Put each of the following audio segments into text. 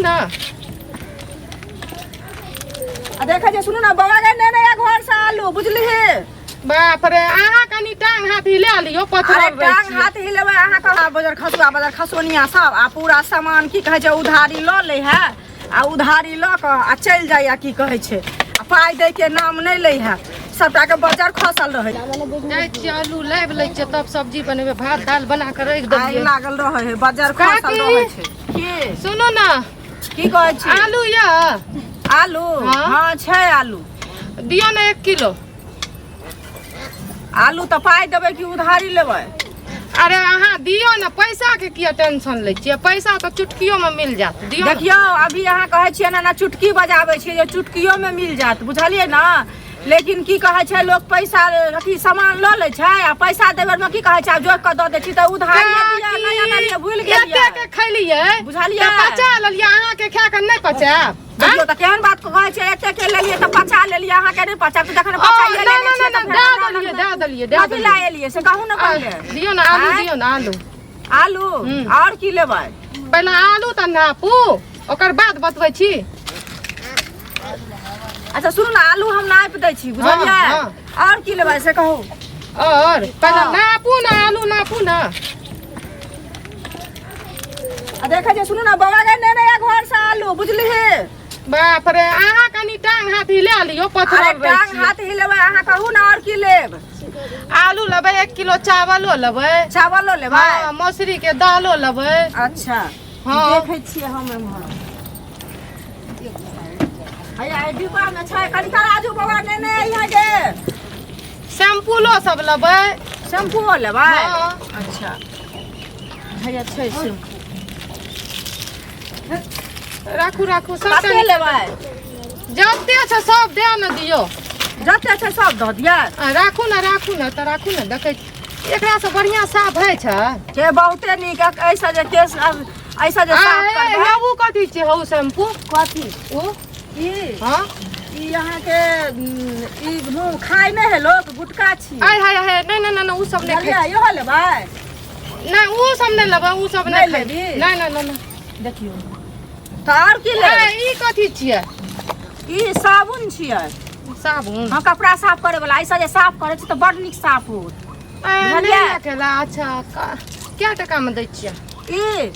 ने। आ देखै छै, सुनू ने बौआ गे, नेने आ घर से आलू, बुझलिही? बाप रे, अहाँ कनि टांग हाथ हिला लियौ, पथरल अरे रहै टांग छियै। हाथ हिलेबै अहाँ कहाँ? बजर खसुआ, बजर खसोनिया सब आ पूरा सामान की कहै छै उधारी लऽ लै है, आ उधारी लऽ कऽ आ चलि जाइया, की कहै छै, आ पाइ दै के नाम नहि लै है। सबटा के बजर खसल रहै। जाइ छियै, आलू लाबि लै छियै, तब सब्जी बनेबै। भात दालि बना कऽ राखि आगि देलियै। लागल रहै है, बजर खसल काकी। रहै छै। की? सुनू ने। की कहै छी? आलू यऽ? आलू? हाँ। हँ, छै आलू। दियौ ने 1 किलो। आलू तऽ पाइ देबै कि उधारी लेबै? अरे अहाँ दियौ ने, पैसा के किया टेंशन लै छियै? पैसा तऽ चुटकियो में मिल जायत, दियौ ने। देखियौ, अभी अहाँ कहै छियै ने, ने चुटकी बजाबै छियै जे चुटकियोमे मिल जायत, बुझलियै ने? लेकिन की कहै छै, लोक पैसा अथी सामान लऽ लै छै आ पैसा देबै मे की कहै छै, आब जोखि कऽ दऽ दै छी तऽ उधारी दिअ, नहि आनलियै, भूलि एते गेलियै। के खैलियै। बुझलियै? तऽ पचा लेलियै, अहाँके खा कऽ नहि पचायब? देखियौ तऽ केहन बात कहै छै। एते के लेलियै तऽ पचा लेलियै, अहाँके नहि पचायब? तऽ जखन ओ, पचाइए नहि, लेने नहि, छियै नहि, तऽ दए फेर देलियै, दए देलियै, दए कथी देलियै। लए एलियै से कहू ने पहिले। दियौ ने आलू। आँय? दियौ ने आलू। आलू? हम्म। आओर की लेबै? पहिले आलू तऽ नापू, ओकर बाद बतबै छी। अच्छा सुनू ने, आलू हम नापि दै छी, बुझलियै? हँ। आओर की लेबै से कहू। और पहिले हँ। नापू ने, आलू नापू ने। आ देखै छै, सुनू ने बौआ गे, नेने आ घर से आलू, बुझलिही? बाप रे, अहाँ कनि टांग हाथ हिला लियौ, अरे पथरल रहै टांग छियै। हाथ हिलेबै अहाँ? कहू ने, आओर की लेब? आलू लेबै, 1 किलो चावलो लेबै। चावलो लेबै? हँ, मौसरी के दालो लेबै। अच्छा। हँ। देखै छियै हम एम्हर। हैया एहि डिब्बा मे छै, कनि तराजू बौआ नेने अइहे गे। शैम्पूलो सब लेबै। शैम्पूओ लेबै? हँ। अच्छा, हैया छै शैम्पू। राखू, राखू सब। कते लेबै? जते छै सब दए ने दियौ। जते छै सब दऽ दिअ? आ, राखू ने, राखू ने, तऽ राखू ने। देखै छी, एकरा से बढ़िआँ साफ होइ छै। के बहुते नीक। ऐसा जे केस ऐसा जे आ, साफ ए, करबै। हे, उ कथी छै हौ, शैम्पू? कथी? उ। ई? हँ। ई अहाँके ई मुँह खाय नहि है लोक, गुटका छी। आय हाय हाय, नहि नहि नहि, उ सब नहि खाइ। बुझलियै? इहो लेबै? नहि, उ सब नहि लेबै, उ सब नहि नहि खाइ। लेबही? नहि नहि नहि नहि। देखियौ तऽ आओर की ए, लेबै? ई कथी छियै? ई साबुन छियै। साबुन? हँ, कपड़ा साफ करे वाला। ऐसा जे साफ करै छी तऽ बड नीक साफ होत। ए, नहि। बुझलियै? अकेला। अच्छा, कए टका मे दै छियै? ई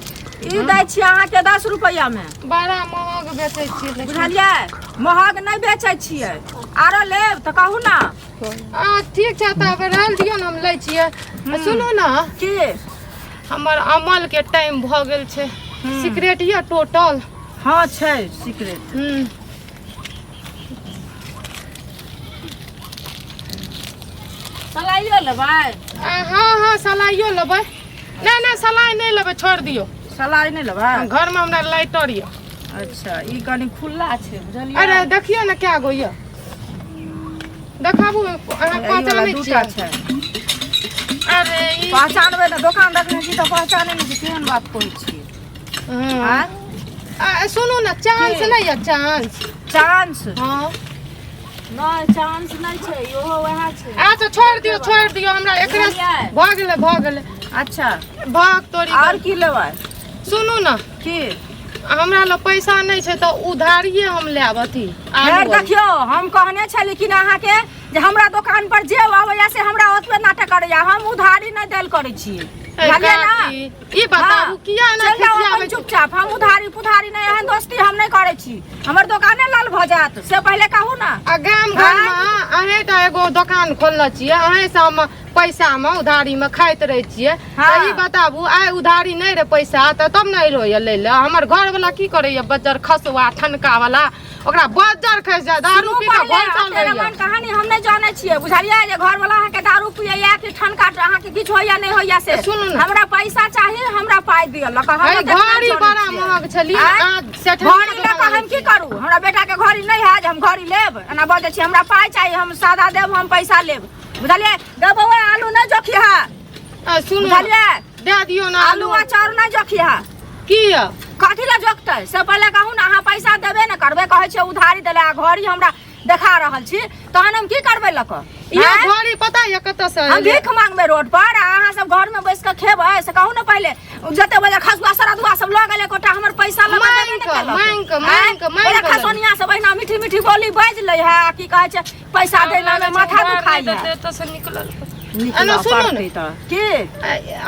ई दै छियै अहाँके 10 रुपैआ मे। बड़ा महग बेचै छियै लेकिन। बुझलियै? महग नहि बेचै छियै। आरो लेब तऽ कहू ने। आ, ठीक छै, तब रहल दियौ ने, हम लै छियै। आ, सुनू ने। की? हमर अमल के टाइम भऽ गेल छै। सिगरेट यऽ टोटल? हँ, छै सिगरेट। सलाइयो लेबै? आ, हँ हँ, सलाइयो लेबै। नहि नहि, सलाइ नहि लेबै, छोड़ि दियौ। सलाइ नहि लेबै? घरमे हमरा लाइटर यऽ। अच्छा, ई कनि खुल्ला छै, बुझलियै? अरे देखियौ ने, कए गो यऽ, देखाबू अहाँ। ई वाला पहचानै दूटा छियै? छै। अरे ई पहचानबै ने, दोकान रखने छी तऽ पहचानै नहि छी, केहन बात कहै छियै? हँ। आँय? आ, सुनू ने, चांस की? नहि यऽ चांस? चांस? हँ। नहि, चांस नहि छै, इहो वएह छै। अच्छा, छोड़ि दियौ, छोड़ि दियौ, हमरा एकरे बुझलियै? भऽ गेलै, भऽ गेलै। अच्छा। भाग तोरी। आओर की लेबै? सुनू ने। की? हमरा लग पैसा नहि छै तऽ उधारिये हम लेब अथी फेर आलू। देखियौ, हम कहने छली कि ने अहाँके जे हमरा दोकान पर जे आबैया से हमरा ओतबे नाटक करैया। हम उधारी नहि देल करै छी, ए, बुझलियै ने? काकी, ई बताबू, हाँ। किया एना चलि जाउ अपन खिसियाबै छी? चुपचाप। हम उधारी पुधारी नहि, एहन दोस्ती हम नहि करै छी। हमर दोकाने लाल भऽ जायत, से पहिले कहू ने। आ गाम घर मे अहें टा एगो दोकान खोलने छियै, अहें से हम पैसा मे उधारी मे खाइत रहै छियै। हाँ। तऽ ई बताबू, आइ उधारी नहि रहे पैसा तऽ तब ने एलो ये लै लए। हमर घर वाला की करैया? बज्जर खसुआ ठनका वाला, ओकरा बज्जर खसि जाय, दारू सुनू पी कऽ पहिले, घोलटल अते रहैया। रामायण कहानी हम नहि जानै छियै, बुझलियै? जे घर वाला अहाँके दारू पियैया कि ठनका, अहाँके किछु होइया नहि होइया से। सुनू ने। हमरा पैसा चाही, हमरा पाइ दिअ लऽ कऽ। हम है ओतेक नहि घड़ी जानै बड़ा छियै। महग छली। आँय? अहाँ सेठनिया घड़ी लऽ कऽ हम की करू? हमरा बेटा के घड़ी नहि है जे हम घड़ी लेब। एना बजै छी? हमरा पाइ चाही, हम सादा देब, हम पैसा लेब, बुझलियै? गे बौआ, आलू नहि जोखिहा। आ, सुनू। बुझलियै? दए दियौ ने। आलू आलू आ चाउर नहि जोखिहा। की यऽ? कथी लए जोखतै से पहिले कहू ने। अहाँ पैसा देबे ने करबै, कहै छियै उधारी देले आ घड़ी हमरा देखा रहल छी, तहन हम की करबै लऽ कऽ? ये आँय? घड़ी पता यऽ कतऽ से हम एलै? भीख मांगबै रोड पर आ अहाँ सब घर मे बैस कऽ खेबै, से कहू ने पहिले। जते बजे खसुआ सरदुआ सब लऽ गेलै एकोटा हमर पैसा लऽ कऽ देबे मांगि ने मांगि कऽ, मांगि कऽ, मांगि कऽ, मांगि कऽ। खसोनिया सब एहिना मीठी मीठी बोली बाजि लै है आ की कहै छै पैसा दै ला माथा दुखाइ है। एतऽ से निकलल। निकलऽ एना सुनू ने। पड़तै तऽ की?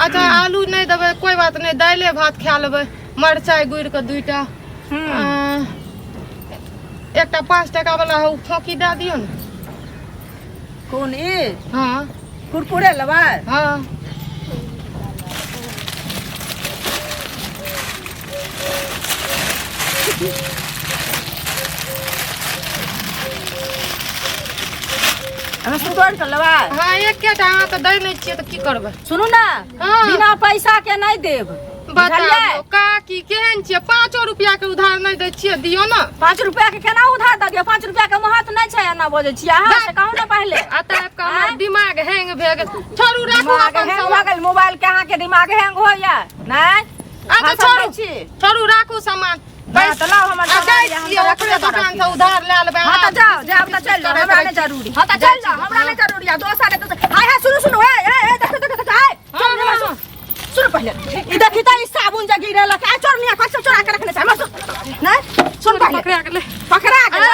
अच्छा आलू नहि देबै कोइ बात नहि, दालिए भात खा लेबै, मरचाइ गुड़ि कऽ 2टा, एकटा 5 टका वाला है, ओ फोकी दए दियौ ने। कोन ई? हाँ। कुरकुरे लेबै? हाँ। हमे तोड़ि कऽ लेबै? हाँ, एकेटा। अहाँ तऽ दै नहि छियै तऽ की करबै? सुनू ने। हाँ। बिना पैसा के नहि देब। बताबू काकी, केहन छियै? 5 रुपया के उधार नहि दै छियै? दियौ ने। 5 रुपया के केना उधार दऽ दियौ? 5 रुपया के महत्व नहि छै। एना बजै छियै अहाँ, से कहू ने पहिले। आ तऽ आबि कऽ हमर दिमाग हैंग भए गेल। छोड़ू, राखू दिमाग अपन हैंग भऽ सामान। गेल? मोबाइल के अहाँके दिमाग हैंग होइया नहि? अच्छा भाषण छोड़ू। दै छी। छोड़ू, राखू सामान। हाँ, तऽ लाउ हमर आ सामान जाइ यऽ, हम छियै तऽ ओकरे रखबे दोकान करब। से उधार लए लेबै। हाँ तऽ जाओ, जाओ तऽ चलि जाओ, हमरा नहि जरूरी। हाँ तऽ चलि जाओ, हमरा नहि जरूरी। आ दोसर एतऽ से- हाय हाय, सुनू सुनू, ए ए ए, देखो देखो देखो, हाय चल, हाँ, हाँ। सुन पहिले, ई देखी तऽ ई साबुन जे गिरेलक आ चोरनिया कथी चोरा के रखने छै हमर। सुन नहि, सुन पहिले। पकड़ा गेलै। पकड़ा गेलै।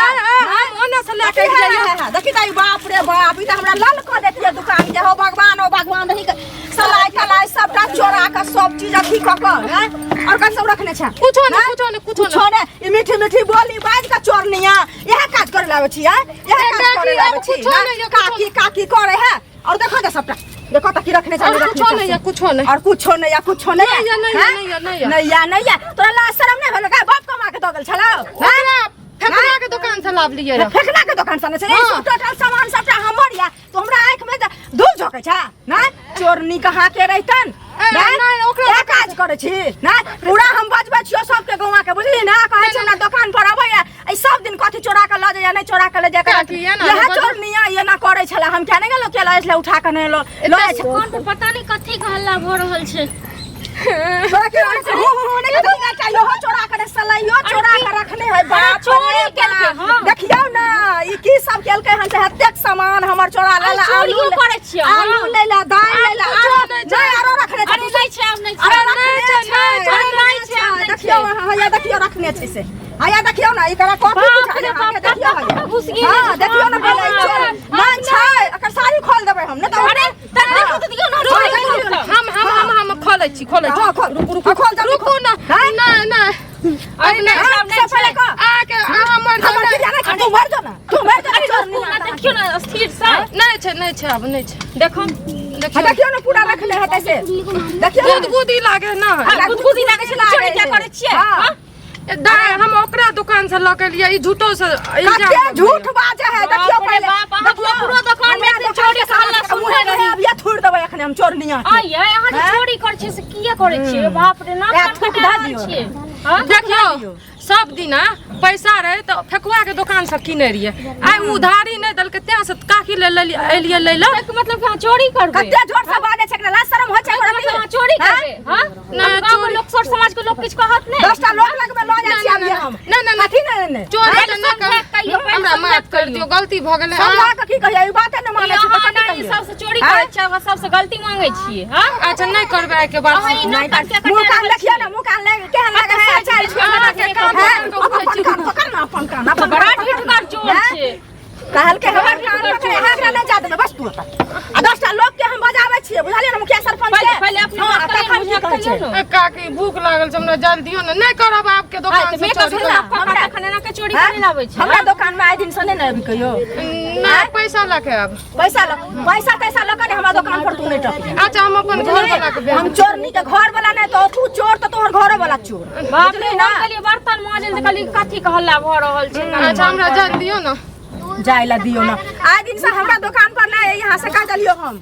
हम ओने से लए के गेलियै। देखी तऽ ई, बाप रे बाप, ई तऽ हमरा लल कऽ देतियै दुकान के। हो भगवान, हो भगवान, रही के सलाई तलाई सबटा चोरा के सब चीज अथी कऽ कऽ हैं? और कथी सब रखने छै? कुछो नहि, कुछो नहि, कुछो कुछो नहि। नहि। ई मीठी मीठी बोली बाजि कऽ चोरनिया इएह काज करे लाबै छी, हैं? इएह ए, काज काकी, करे लाबै आब छी कुछो ना? नहि यऽ, कुछो। काकी काकी करे है। और देखो तऽ सबटा, देखो तऽ की रखने छै। और रखने कुछो छै नहि से। यऽ, कुछो नहि। और कुछो नहीं या, कुछो नहीं। नहीं या, नहीं या, नहीं या, नहीं या। नहीं या, नहीं या। तोरा लाज शरम नहीं भेलो का? बाप कमा के दऽ गेल छलौ? ओकरा फेकना के दुकान से लाबलियै रह। फेकना के दुकान से नहि छै। ई हाँ। सब टोटल सामान सबटा हमर या, तो हमरा आँखि में धूल झोंकै छै नहि? चोरनी कहाँ के रहितन? ए, नहि, ओकरा इएह काज करै छी नहि? पूरा हम बजबै छियौ सबके गौआ के, बुझली ना? कहै छै हमरा दोकान पर अबैया, ई सब दिन कथी चोरा के लऽ जाइया, नहि चोरा के लऽ जाय। काकी, एना इएह नहि बजू। चोरनिया एना करै छला। हम किया नहि गेलहुँ के लऽ छलै, उठा के नहि लऽ लऽ जाइ छै। दुकान पर पता नहीं कथी के हल्ला भऽ रहल छै। तोरा की होइ छै? हु हु हु नहि कथी का इहो चोरा के सलाइयो चोरा के रखने है। बाप चोरी रे केलकै, बाप। हाँ। देखियौ ने, ई की सब केलकै हन से एतेक सामान हमर चोरा लेला। अरे आलू चोरियो करै छियै अहाँ? आलू लेला, दालि लेला, कुछो आरो नहि छै। नहि, आरो रखने छै। अरे नहि छै, आब नहि छै। अरे नहि रखने छै, छै, नहि छै, रखने नहि छै, छै। नहि देखियौ छै। अहाँ, हैया देखियौ, रखने छै से। हैया देखियौ ने, एकरा कॉपी बाप बुझा रे अहाँके बाप, देखियौ कतऽ हैया। कतऽ घुसि गेलै। हाँ, देखियौ ने पहिले, ई बाप चोर रे। नहि छै, एकर साड़ी खोल देबै हम, नहि तऽ अरे तऽ देखो तऽ दियौ ने। हाँ, देखियौ ने। हम हम हम हम खोलै छी, खोलै छी। हाँ, खोल। रुकू, रुकू। हाँ, खोल, जल्दी रुकू खोल। ना। हाँ? नहि नहि, अरे नहि हाँ, छै, आब नहि सब पहिले छै। कह। आके अहाँ मर जाउ। हमर किरिया नहि खा, तू मर जो ना, तू मर जो ना, अरे चोरनी रुकू ना, माता। देखियौ ने स्थिर से। नहि छै, नहि छै, आब नहि छै। देखो। देखियौ। हाँ, देखियौ ने, पूरा रखने हेतै से देखियौ ने। गुदगुदी लागे ना। आ, गुदगुदी लागै छै, चोरी किया करै छियै? हाँ। हाँ? ए, दाइ, हम ओकरा दुकान से लऽ के एलियै, ई झूठो से इल्जाम कते लगबैया। झूठ बाजे है, देखियौ बाप रे पहिले। बाप, अहाँ देखियौ, ककरो दोकान में हमरा एते दोकान चोरी के के हल्ला सामान मुँहे सुनने मुँहे रही। अभिये थूर देबै एखने हम चोरनिया के। आ यै, अहाँ जे हैं? चोरी करै छियै से किया करै छियै? बाप रे, नाक ए, कान थूक कटा दऽ रहल दियौ। छियै। हाँ? देखियौ, सब दिना पैसा रहे तऽ फेकुआ के दोकान से किने रहियै, आइ उधारी नहि देलकै तें से काकी ले लेलियै, एलियै लै लए। एहिके मतलब कि अहाँ चोरी करबै? कते झूठ से बाजे छै, एकरा लाज शरम होइ छै एहिके एकरा? मतलब अहाँ चोरी हैं? करबै? हाँ? नहि, गाँव के चोरी- लोक, सर समाज के लोक किछु कहत नहि? 10टा लोक लगमे लऽ जाइ छी अभी हम। नहि नहि नहि। कथी नहि नहि? चोरी पहिले तऽ नहि समझा कर कहियौ, पहिले हमरा समझा माफ कर कहियौ। दियौ, गलती भऽ गेलै। समझा कऽ की कहियै? ई बाते नहि मानै छै तऽ अहाँ कथी नहि कहियै? सबसँ चोरी हैं? करै छियै, अहाँ सबसँ गलती मांगै छियै, हाँ? अच्छा, नहि करबै आइ के बाद। अहाँ ई नहि नाक कान किया मुँह कटा कान रहल देखियौ छियै? ने, मुँह कान ले केहन लागै है? अच्छा छै। अहाँके कान हैं? पकड़ि कऽ उठै अपन छी। कान पकड़ ने, अपन कान, अपन बड़ा कान पकड़। ढिठगर चोर हैं? छै। कहलकै हमर कान पकड़े, अहाँ नहि जा देबै, बस तू ओतऽ। आ 10टा लोक के हम बजाबै छियै, बुझलियै ने, मुखिया सरपंच पहिले के। पहिले अपने हाँ, बात करियौ तखन ने, की बुझा कहै छै? करियौ ने। ए, काकी, भूख लागल छै, हमरा जल दियौ ने। नहि करब आपके आइ दोकान तऽ से मेकअप चोरी सुनला, करब। हमरा तखन एना के चोरी हैं? करे लाबै छै। हमरा दोकान में आइ दिन से नहि ने अभी कहियो। नहि, पैसा लऽ के आब। पैसा ल पैसा तैसा लऽ के ने हमरा दोकान पर तू नहि टपी। अच्छा, हम अपन घर वाला के हम चोरनी के घर वाला नहि तो तू चोर तऽ तोहर घरे वाला चोर। बाप रे, बुझली ना? हम कहलियै बर्तन माजल तऽ कहलियै कथी के हल्ला भऽ रहल छै। अच्छा, हमरा जल दियौ ने। जाय ला दियौ ना, आइ दिन से हमरा दोकान पर नहि, यहाँ से का चलियो हम।